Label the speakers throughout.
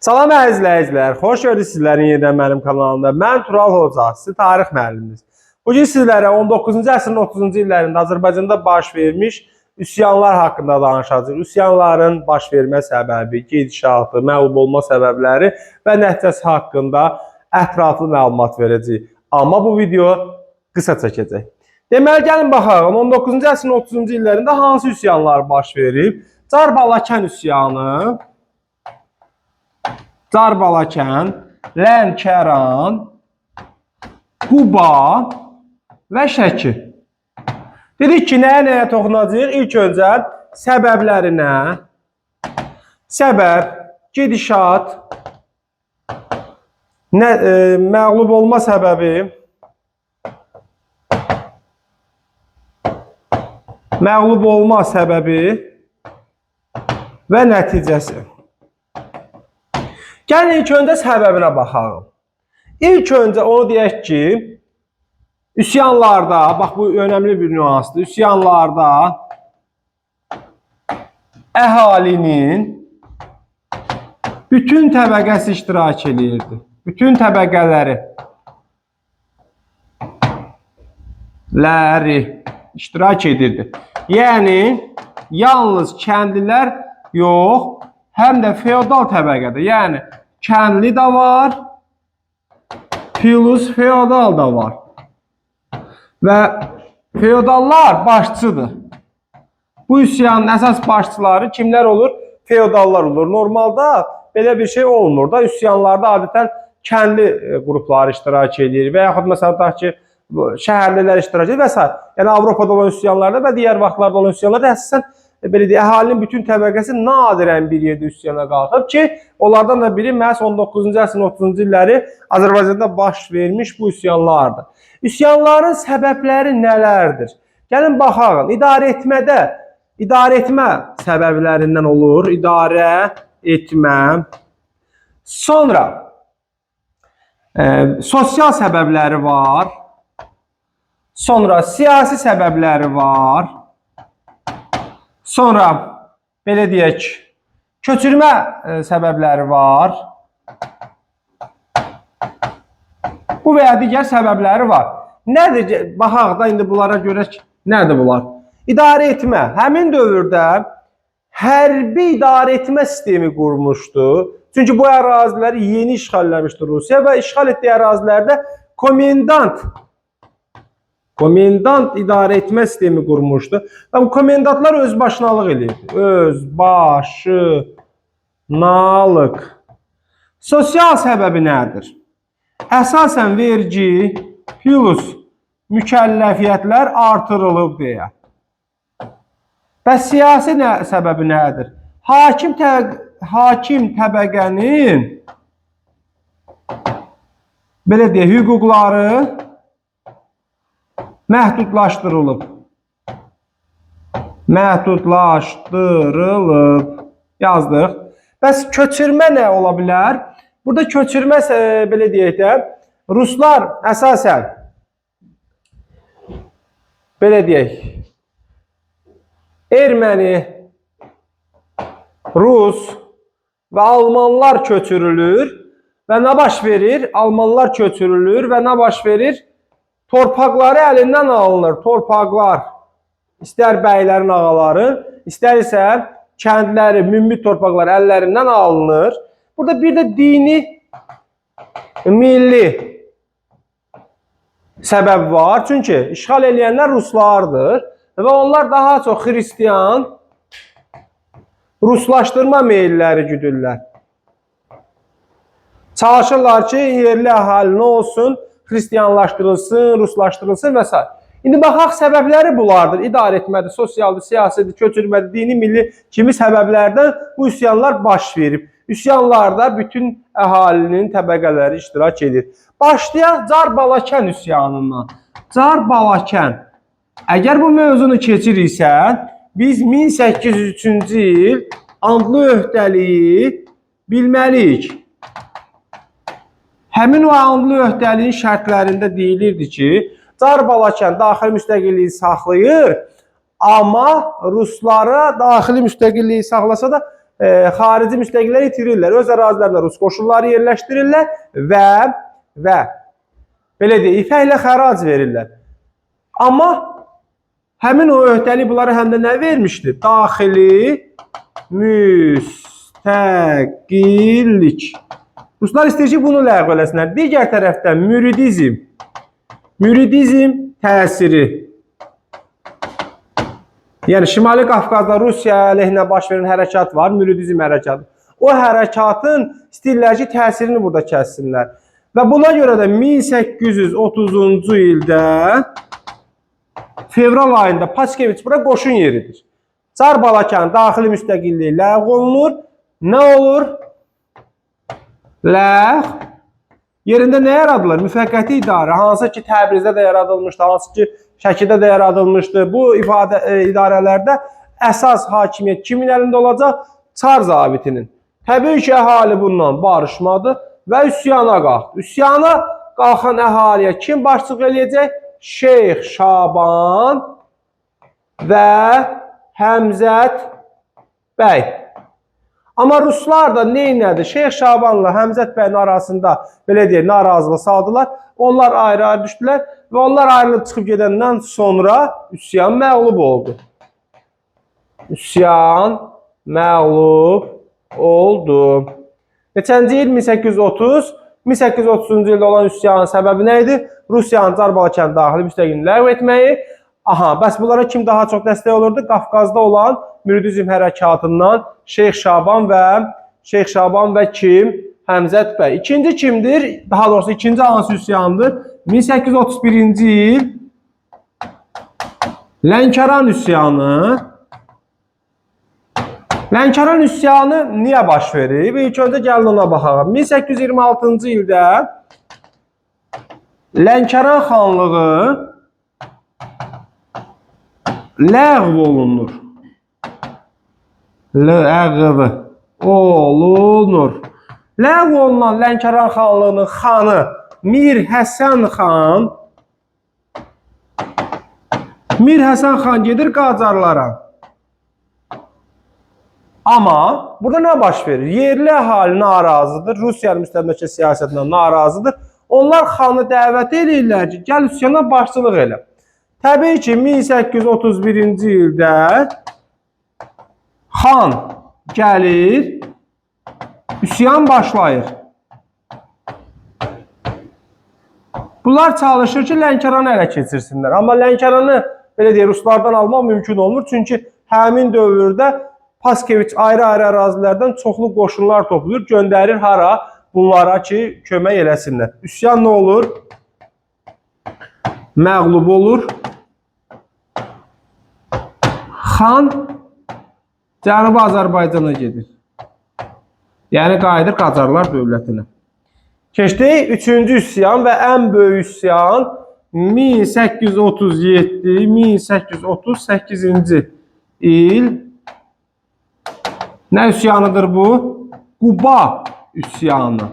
Speaker 1: Salam əziz izləyicilər, xoş gördük sizləri yenidən mənim kanalımda. Mən Tural Hoca, sizin tarix müəlliminiz. Bugün sizlərə 19-cu əsrin 30-cu illərində Azərbaycanda baş vermiş üsyanlar haqqında danışacağıq. Üsyanların baş vermə səbəbi, gedişatı, məğlub olma səbəbləri və nəticəsi haqqında ətraflı məlumat verəcəyik. Amma bu video qısa çəkəcək. Deməli, gəlin baxaq, 19-cu əsrin 30-cu illərində hansı üsyanlar baş verib? Carbalakən üsyanı, Carbalakən, Lənkəran, Quba və Şəki. Dedik ki, nəyə toxunacağıq? İlk öncə səbəblərinə, səbəb, gedişat, məğlub olma səbəbi, məğlub olma səbəbi və nəticəsi. Gəlin ilk öncə səbəbinə baxaq. İlk öncə onu deyək ki, üsyanlarda, bax bu önəmli bir nüansdır. Üsyanlarda əhalinin bütün təbəqəsi iştirak eləyirdi. Bütün təbəqələri iştirak edirdi. Yəni, yalnız kəndlilər yox, həm də feodal təbəqədə. Yəni, kəndli də var, plus feodal da var. Və feodallar başçıdır. Bu üsyanın əsas başçıları kimlər olur? Feodallar olur. Normalda belə bir şey olmur da. Üsyanlarda adətən kəndli qrupları iştirak edir və yaxud məsələn tutaq ki, şəhərlilər iştirak edir və s. Yəni Avropada olan üsyanlarda və digər vaxtlarda olan üsyanlarda əsasən belə deyək, əhalinin bütün təbəqəsi nadirən bir yerdə üsyana qalxıb ki, onlardan da biri məhz 19-cu əsrin 30-cu illəri Azərbaycanda baş vermiş bu üsyanlardır. Üsyanların səbəbləri nələrdir? Gəlin baxaq. İdarə etmə səbəblərindən olur. İdarə etmə. Sonra sosial səbəbləri var. Sonra siyasi səbəbləri var. Sonra belə deyək, köçürmə səbəbləri var. Bu və ya digər səbəbləri var. Nədir? Baxaq da indi bunlara görək nədir bunlar? İdarə etmə. Həmin dövrdə hərbi idarə etmə sistemi qurmuşdu. Çünki bu əraziləri yeni işğalləmişdi Rusiya və işğal etdiyi ərazilərdə komendant idarə etmə sistemi qurmuşdu. Və bu komendantlar özbaşınalıq eləyirdi. Özbaşınalıq. Sosial səbəbi nədir? Əsasən vergi plus mükəlləfiyyətlər artırılıb deyə. Bəs siyasi səbəbi nədir? Hakim təbəqənin belə deyək, hüquqları məhdudlaşdırılıb. Məhdudlaşdırılıb. Yazdıq. Bəs köçürmə nə ola bilər? Burada köçürmə, belə deyək də, Ruslar əsasən belə deyək, erməni, Rus və almanlar köçürülür və nə baş verir? Almanlar köçürülür və nə baş verir? Torpaqları əlindən alınır. Torpaqlar, istər bəylərin, ağaların, istər isə kəndləri, münbit torpaqlar əllərindən alınır. Burada bir də dini, milli səbəb var. Çünki işğal eləyənlər ruslardır və onlar daha çox xristian, ruslaşdırma meyilləri güdürlər. Çalışırlar ki, yerli əhali nə olsun? Xristianlaşdırılsın, ruslaşdırılsın və s. İndi baxaq, səbəbləri bunlardır. İdarə etmədir, sosialdır, siyasidir, köçürmədir, dini, milli kimi səbəblərdən bu üsyanlar baş verib. Üsyanlarda bütün əhalinin təbəqələri iştirak edir. Başlayaq Carbalakən üsyanından. Carbalakən. Əgər bu mövzunu keçiriksə, biz 1803-cü il Andlı öhdəliyi bilməliyik. Həmin o Andlı öhdəliyin şərtlərində deyilirdi ki, Carbalakən daxili müstəqilliyi saxlayır, amma ruslara daxili müstəqilliyi saxlasa da xarici müstəqilləri itirirlər. Öz ərazilərində rus qoşunları yerləşdirirlər və belə deyək, ipəklə xərac verirlər. Amma həmin o öhdəlik bunlara həm də nə vermişdi? Daxili müstəqillik. Ruslar istəyir ki, bunu ləğv eləsinlər. Digər tərəfdən müridizm təsiri. Yəni Şimali Qafqazda Rusiya əleyhinə baş verən hərəkat var, müridizm hərəkatı. O hərəkatın istəyirlər ki, təsirini burada kəssinlər. Və buna görə də 1830-cu ildə fevral ayında Paskeviç bura qoşun yeridir. Çar Balakən daxili müstəqilliyi ləğv olunur. Nə olur? Ləğv. Yerində nə yaradılır? Müvəqqəti idarə, hansı ki Təbrizdə də yaradılmışdı, hansı ki Şəkidə də yaradılmışdı. Bu idarələrdə əsas hakimiyyət kimin əlində olacaq? Çar zabitinin. Təbii ki, əhali bundan barışmadı və üsyana qalxdı. Üsyana qalxan əhaliyə kim başçılıq eləyəcək? Şeyx Şaban və Həmzət bəy. Amma ruslar da nə elədi? Şeyx Şabanla Həmzət bəyin arasında belə deyək, narazılıq saldılar. Onlar ayrı-ayrı düşdülər və onlar ayrılıb çıxıb gedəndən sonra üsyan məğlub oldu. Üsyan məğlub oldu. Neçənci il? 1830. 1830-cu ildə olan üsyanın səbəbi nə idi? Rusiyanın Çar Balakən daxili müstəqilliyini ləğv etməyi. Aha, bəs bunlara kim daha çox dəstək olurdu? Qafqazda olan müridizm hərəkatından Şeyx Şaban və kim? Həmzət bəy. İkinci kimdir? Daha doğrusu ikinci hansı üsyandır? 1831-ci il Lənkəran üsyanı. Lənkəran üsyanı niyə baş verib? İlk öncə gəlin ona baxaq. 1826-cı ildə Lənkəran xanlığı ləğv olunur. Ləğv olunur. Ləğv olunan Lənkəran xanlığının xanı Mir Həsən xan. Mir Həsən xan gedir Qacarlara. Amma burada nə baş verir? Yerli əhali narazıdır. Rusiyanın müstəmləkə siyasətindən narazıdır. Onlar xanı dəvət eləyirlər ki, gəl üsyana başçılıq elə. Təbii ki, 1831-ci ildə xan gəlir, üsyan başlayır. Bunlar çalışır ki, Lənkəranı ələ keçirsinlər. Amma Lənkəranı, belə deyək, ruslardan almaq mümkün olmur. Çünki həmin dövrdə Paskeviç ayrı-ayrı ərazilərdən çoxlu qoşunlar toplayır, göndərir hara? Bunlara ki, kömək eləsinlər. Üsyan nə olur? Məğlub olur. Xan Cənubi Azərbaycana gedir. Yəni qayıdır Qacarlar dövlətinə. Keçdik üçüncü üsyan və ən böyük üsyan 1837-1838-ci il. Nə üsyanıdır bu? Quba üsyanı.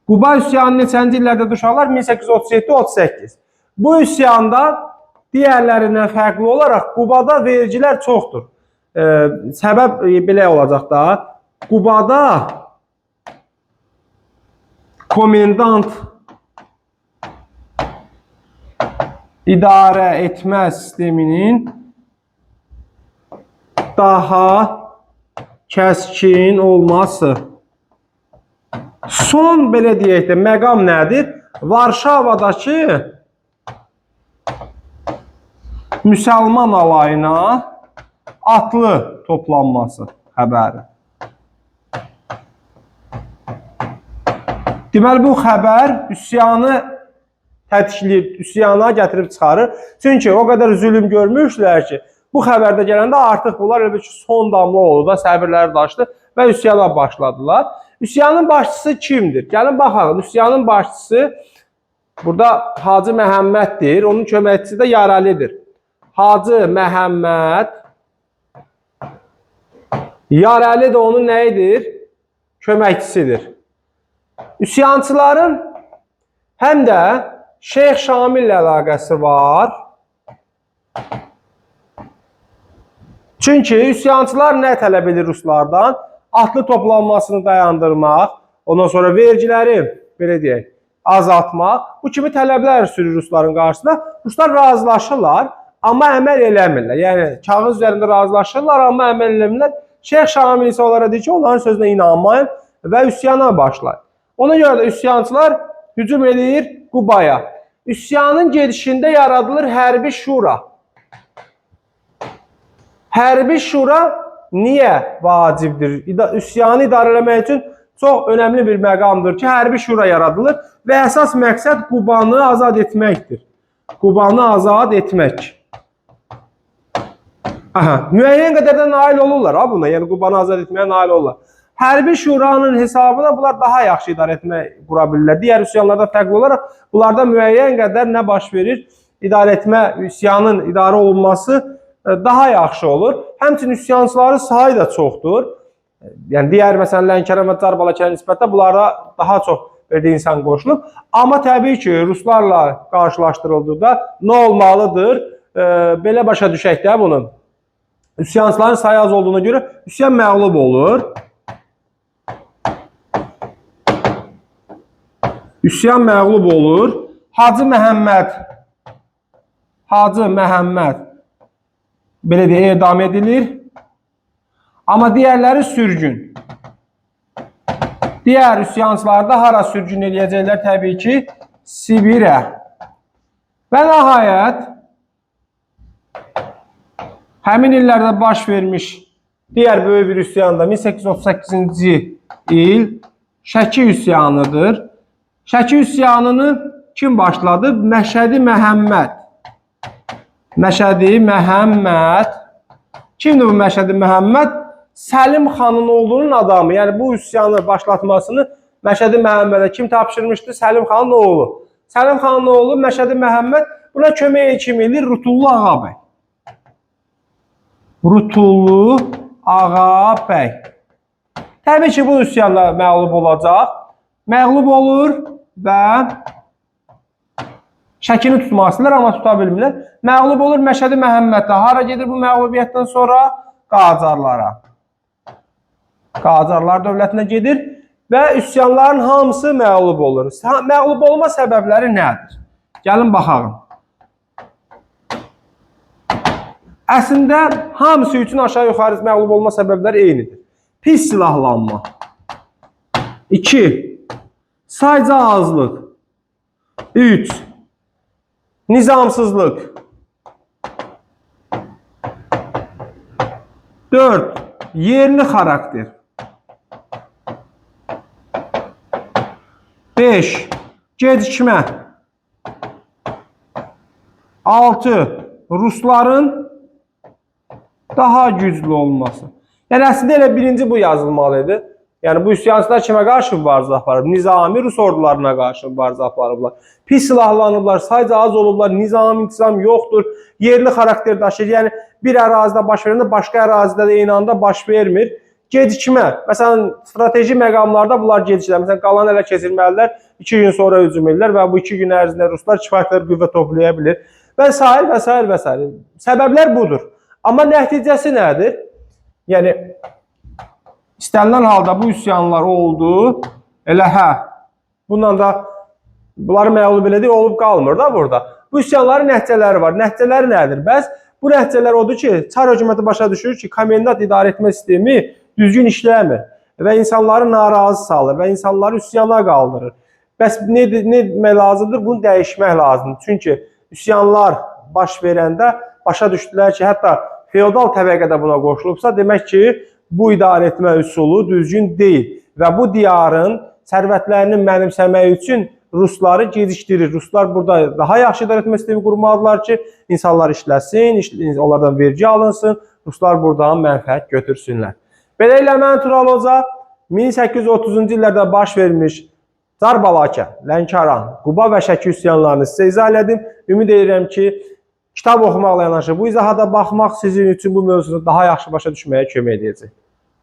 Speaker 1: Quba üsyanı neçənci illərdə uşaqlar? 1837-38. Bu üsyanda digərlərindən fərqli olaraq Qubada vergilər çoxdur. Səbəb belə olacaq da. Qubada komendant idarə etmə sisteminin daha kəskin olması. Son belə deyək də məqam nədir? Varşavadakı müsəlman alayına atlı toplanması xəbəri. Deməli, bu xəbər üsyanı tətikləyir, üsyana gətirib çıxarır. Çünki o qədər zülm görmüşlər ki, bu xəbərdə gələndə artıq bunlar elə bil ki, son damla oldu da, səbirləri daşdı və üsyana başladılar. Üsyanın başçısı kimdir? Gəlin baxaq. Üsyanın başçısı burada Hacı Məhəmməddir. Onun köməkçisi də Yarəlidir. Hacı Məhəmməd, Yarəli də onun nəyidir? Köməkçisidir. Üsyançıların həm də Şeyx Şamillə əlaqəsi var. Çünki üsyançılar nə tələb edir ruslardan? Atlı toplanmasını dayandırmaq, ondan sonra vergiləri, belə deyək, azaltmaq. Bu kimi tələblər sürür rusların qarşısına. Ruslar razılaşırlar, amma əməl eləmirlər. Yəni kağız üzərində razılaşırlar, amma əməl eləmirlər. Şeyx Şamil isə onlara deyir ki, onların sözünə inanmayın və üsyana başlayın. Ona görə də üsyançılar hücum eləyir Qubaya. Üsyanın gedişində yaradılır hərbi şura. Hərbi şura niyə vacibdir? Üsyanı idarə eləmək üçün çox önəmli bir məqamdır ki, hərbi şura yaradılır və əsas məqsəd Qubanı azad etməkdir. Qubanı azad etmək. Aha, müəyyən qədər də nail olurlar ha buna. Yəni Qubanı azad etməyə nail olurlar. Hərbi şuranın hesabına bunlar daha yaxşı idarə etmə qura bilirlər. Digər üsyanlardan fərqli olaraq bunlarda müəyyən qədər nə baş verir? İdarə etmə, üsyanın idarə olunması daha yaxşı olur. Həmçinin üsyançıların sayı da çoxdur. Yəni digər məsələn Lənkəran və Çar Balakənə nisbətdə bunlara daha çox belə insan qoşulub. Amma təbii ki, ruslarla qarşılaşdırıldıqda nə olmalıdır? Belə başa düşək də bunu. Üsyançıların sayı az olduğuna görə üsyan məğlub olur. Üsyan məğlub olur. Hacı Məhəmməd belə deyək, edam edilir. Amma digərləri sürgün. Digər üsyançılar da hara sürgün eləyəcəklər? Təbii ki, Sibirə. Və nəhayət, həmin illərdə baş vermiş digər böyük bir üsyan da 1838-ci il Şəki üsyanıdır. Şəki üsyanını kim başladı? Məşədi Məhəmməd. Məşədi Məhəmməd. Kimdir bu Məşədi Məhəmməd? Səlim xanın oğlunun adamı. Yəni bu üsyanı başlatmasını Məşədi Məhəmmədə kim tapşırmışdı? Səlim xanın oğlu. Səlim xanın oğlu Məşədi Məhəmməd buna kömək kim eləyir? Rutullu Ağabəy. Rutullu Ağabəy. Təbii ki, bu üsyanda məğlub olacaq. Məğlub olur və Şəkini tutmaq istəyirlər, amma tuta bilmirlər. Məğlub olur Məşədi Məhəmməd də. Hara gedir bu məğlubiyyətdən sonra? Qacarlara. Qacarlar dövlətinə gedir və üsyanların hamısı məğlub olur. Məğlub olma səbəbləri nədir? Gəlin baxalım. Əslində hamısı üçün aşağı-yuxarı məğlub olma səbəbləri eynidir. Pis silahlanma. 2. Sayca azlıq. 3. Nizamsızlıq. 4. Yerli xarakter. 5. Gecikmə. 6. Rusların daha güclü olması. Yəni əslində elə birinci bu yazılmalı idi. Yəni bu üsyançılar kimə qarşı mübarizə aparıb? Nizami Rus ordularına qarşı mübarizə aparıblar. Pis silahlanıblar, sayca az olublar, nizam, intizam yoxdur. Yerli xarakter daşıyır. Yəni bir ərazidə baş verəndə başqa ərazidə də eyni anda baş vermir. Gecikmə. Məsələn, strateji məqamlarda bunlar gecikirlər. Məsələn, qalanı ələ keçirməlidirlər. 2 gün sonra hücum edirlər və bu 2 gün ərzində ruslar kifayət qədər qüvvə toplaya bilir. Və sair və sair və sair. Səbəblər budur. Amma nəticəsi nədir? Yəni istənilən halda bu üsyanlar oldu. Elə hə. Bununla da bunları məğlub elədik, olub qalmır da burada. Bu üsyanların nəticələri var. Nəticələri nədir? Bəs bu nəticələr odur ki, Çar hökuməti başa düşür ki, komendant idarə etmə sistemi düzgün işləmir və insanları narazı salır və insanları üsyana qaldırır. Bəs nə etmək lazımdır? Bunu dəyişmək lazımdır. Çünki üsyanlar baş verəndə başa düşdülər ki, hətta feodal təbəqə də buna qoşulubsa, demək ki, bu idarə etmə üsulu düzgün deyil və bu diyarın sərvətlərini mənimsəmək üçün rusları gecikdirir. Ruslar burada daha yaxşı idarə etmə sistemi qurmalıdırlar ki, insanlar işləsin, onlardan vergi alınsın, ruslar buradan mənfəət götürsünlər. Beləliklə mən Tural Hoca 1830-cu illərdə baş vermiş Çar Balakən, Lənkəran, Quba və Şəki üsyanlarını sizə izah elədim. Ümid edirəm ki, kitab oxumaqla yanaşı bu izahata baxmaq sizin üçün bu mövzunu daha yaxşı başa düşməyə kömək edəcək.